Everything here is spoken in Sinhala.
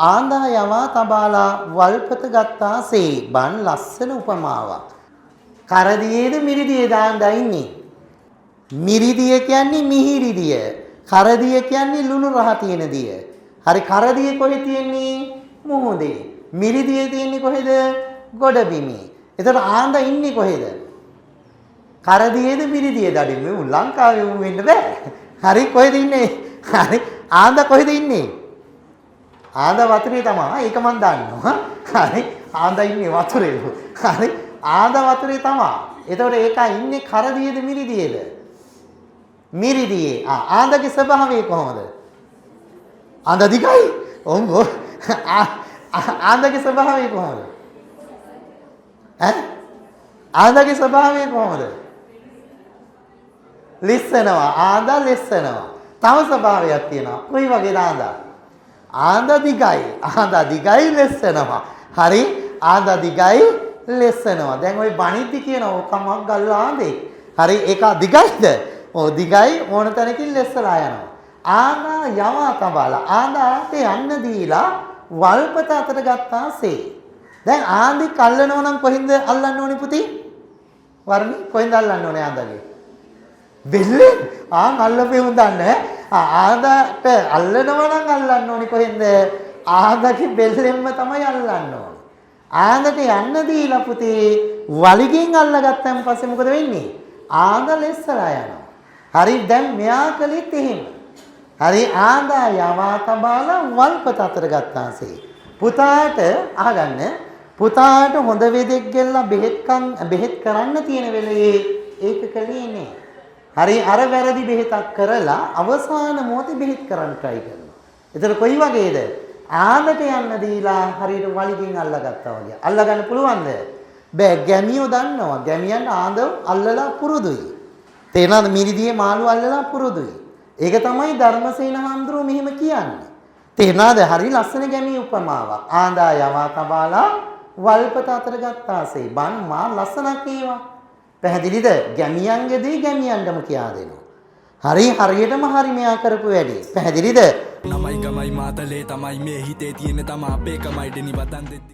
ආන්දා යවා තබාලා වල්පත ගත්තාසේ. බන් ලස්සන උපමාවක්. කරදියේද මිරිදියේද ආන්දා ඉන්නේ? මිරිදිය කියන්නේ මිහිරි දිය. කරදිය කියන්නේ ලුණු රහ තියෙන දිය. හරි, කරදිය කොහෙ තියෙන්නේ? මුහුදේ. මිරිදිය තියෙන්නේ කොහෙද? ගොඩබිමේ. එතකොට ආන්දා ඉන්නේ කොහෙද? කරදියේද මිරිදියේද? අඩේ මේ උන් ලංකාවේ උන් වෙන්න බෑ. හරි, කොහෙද ඉන්නේ? හරි, ආන්දා කොහෙද ඉන්නේ? ආන්දා වතුරේ තමයි. ඒක මන් දන්නවා. හරි, ආන්දා ඉන්නේ වතුරේ. හරි, ආන්දා වතුරේ තමයි. එතකොට ඒක ඉන්නේ කරදියේද මිරිදියේද? මිරිදියේ. ආ, ආන්දාගේ ස්වභාවය කොහොමද? ආන්දා දිගයි. ඔව්. ආන්දාගේ ස්වභාවය කොහොමද? ඈ, ආන්දාගේ ස්වභාවය කොහොමද? ලිස්සනවා. ආන්දා ලිස්සනවා. තව ස්වභාවයක් තියෙනවා. කොයි වගේද ආන්දා? ආන්දා දිගයි. ආන්දා දිගයි, ලෙස්සනවා. හරි, ආන්දා දිගයි, ලෙස්සනවා. දැන් ඔය බණිද්දි කියන ඔකමක් ගල්ලා ආන්දේ. හරි, ඒක දිගයිද? ඔව් දිගයි, ඕන තැනකින් ලෙස්සලා යනවා. ආන්දා යවා තබාලා, ආන්දාට යන්න දීලා වල්පත අතට ගත්තාසේ. දැන් ආන්දික් අල්ලනවා නම් කොහෙන්ද අල්ලන්න ඕනේ පුතේ? වර්ණි, කොහෙන්ද අල්ලන්න ඕනේ ආන්දාගේ? බෙල්ලෙන්. ආන් අල්ලපේ උන් දන්නේ. ආන්දාට අල්ලනවා නම් අල්ලන්න ඕනේ කොහෙන්ද? ආන්දාගේ බෙල්ලෙන්ම තමයි අල්ලන්න ඕනේ. ආන්දට යන්න දීලා පුතේ වලිගෙන් අල්ලගත්තන් පස්සේ මොකද වෙන්නේ? ආන්දා ලෙස්සලා යනවා. හරි, දැන් මෙයා කළෙත් එහෙම. හරි, ආන්දා යවා තබාලා වල්පත අතර ගත්තාසේ. පුතාට අහගන්න, පුතාට හොඳ වෙදෙක් ගෙල්ලා බෙහෙත් කරන්න තියෙන වෙලේ ඒක කළේ නෑ. හරි, අර වැරදි බෙහෙතක් කරලා අවසාන මොහොතේ බෙහෙත් කරන්න try කරනවා. ඒතර කොයි වගේද? ආන්දට යන්න දීලා හරියට වලිගෙන් අල්ලගත්තා වගේ. අල්ලගන්න පුළුවන්ද? බෑ. ගැමියෝ දන්නවා. ගැමියන් ආන්ද අල්ලලා පුරුදුයි. තේරෙනවද? මිරිදියේ මාළු අල්ලලා පුරුදුයි. ඒක තමයි ධර්මසේන හාමුදුරුවෝ මෙහෙම කියන්නේ. තේරෙනවද? හරි ලස්සන ගැමි උපමාවක්. ආන්දා යවා තබාලා වල්පත අතර ගත්තාසේ. බන් මා ලස්සනක් ඒවා. පැහැදිලිද? ගැමියන්ගේ දේ ගැමියන්ටම කියා දෙනවා. හරි, හරියටම හරි මෙයා කරපු වැඩේ. පැහැදිලිද? නමයි ගමයි මාතලේ තමයි මේ හිතේ තියෙන තම අපේකමයි ඩෙනි වතන් දෙද්දි.